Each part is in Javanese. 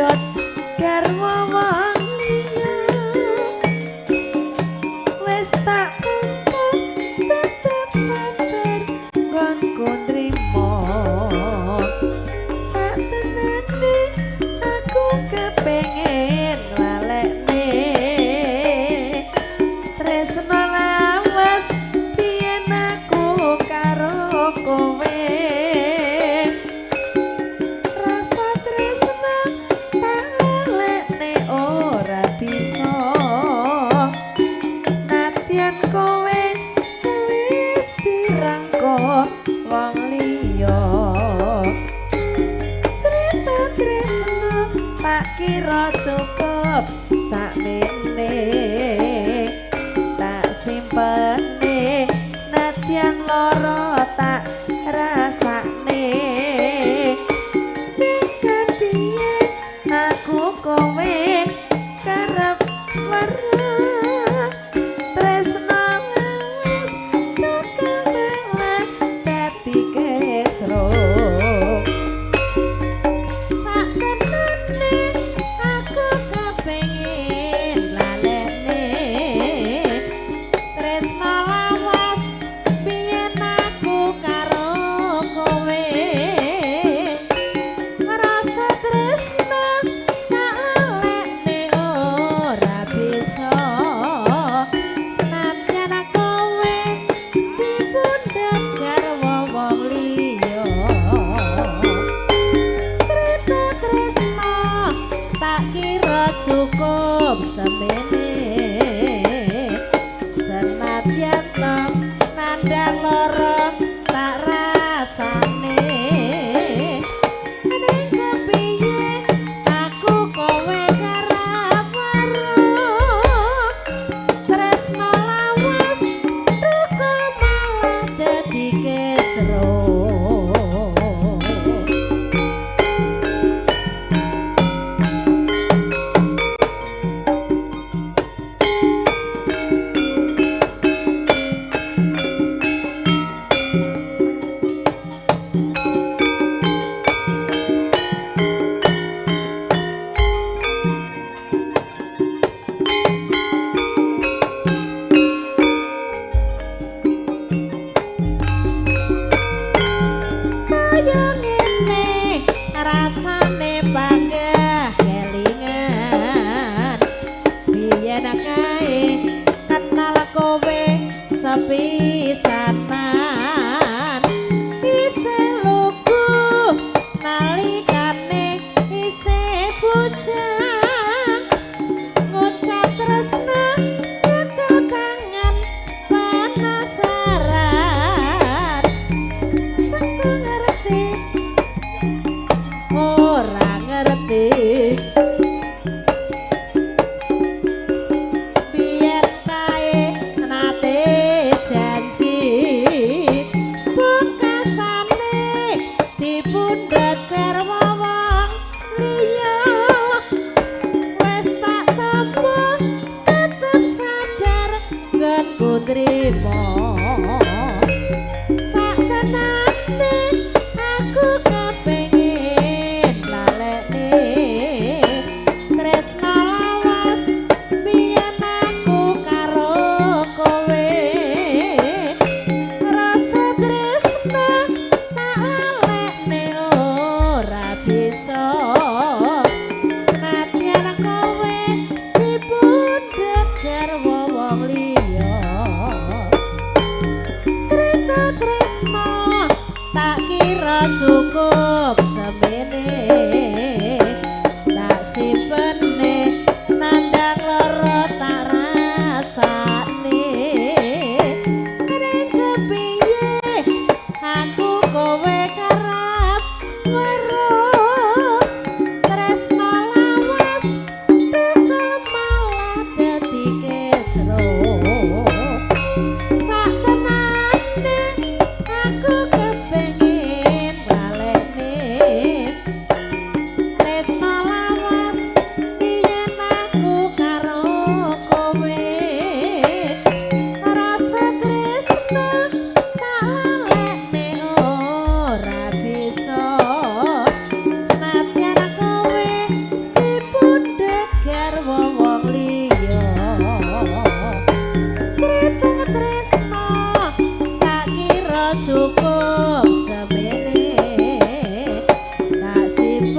Dipundhot garwa wong liya. Wis tak tampa tetep sabar nggonku nrimo. Satenane aku kepengin lalekne tresno lawas biyen aku karo kowe. Rasa tresno tak lalekne ora bisa. Nadyan kowe wis dirangkul wong liya. Cerita tresno tak kira cukup sakmene. Tak simpene nadyan lara tak rasakne. Ning kepiye aku kowe kerep weruh. Tresno wis bakal malah dadi kesruh. Satenane aku kepengin lalekne tresno lawas biyen aku karo kowe. Rasa tresno tak lalekne ora bisa. Senadyan kowe dipundhut garwa wong liya. Cerita tresno tak kira cukup semene. Senadyan to nandang lara tak rasane. Ning kepiye aku kowe kerep weruh. Tresno lawas thukul malah dadi kesruh. Kaya ngene rasane panggah kelingan. Biyen kae kenal kowe sepisanan. Isih lugu nalikane isih bujang. Ngucap tresno nyekel tangan penasaran. Sangko ngerti ora ngerti. Biyen kae nate janji pungkasane dipundhut garwa wong liya. Wis tak tampa tetep sabar nggonku nrimo. Satenane aku kepengin lalekne tresno lawas biyen aku karo kowe. Rasa tresno tak lalekne ora bisa. Senadyan kowe dipundhut garwa wong liya. Cerita tresno tak kira cukup semene. Tak simpene nandang lara tak rasane. Ning kepiye aku kowe kerep weruh.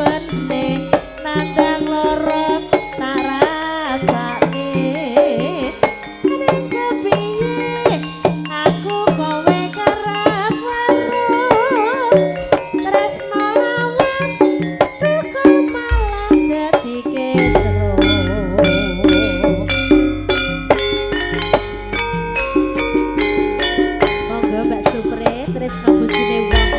pene nandang loro tak rasane ning kepiye aku kowe kerep weruh tresno lawas tukul malah dadi kesro. Monggo Mbak Supre tresno bojone wong.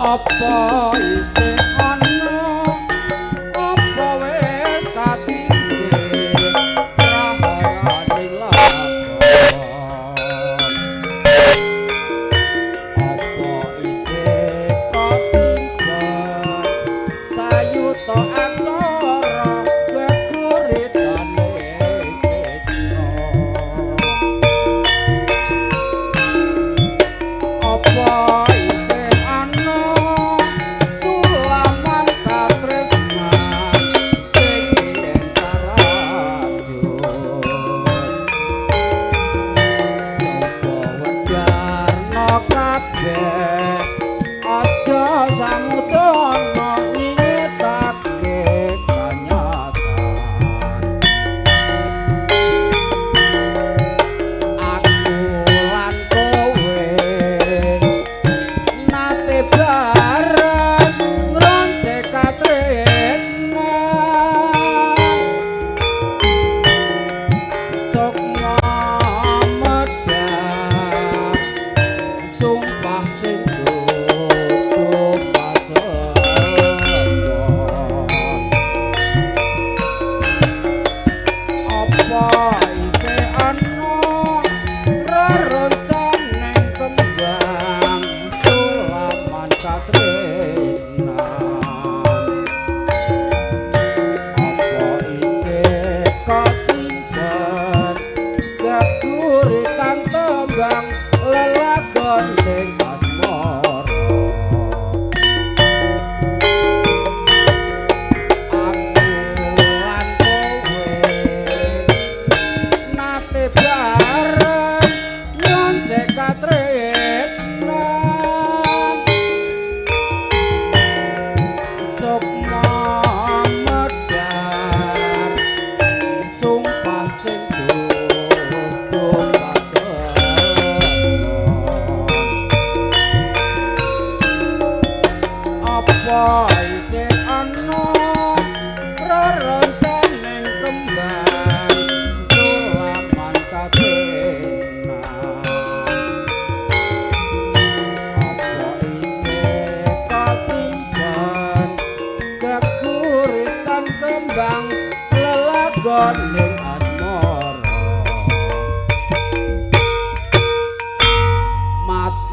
Apa isih ana apa wis katinggir praharaning lakon apa isih kasimpen sayuta aksara geguritane Kresna apa isih ana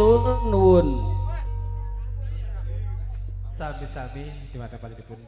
Matur nuwun. Sami-sami di mata panjenengan.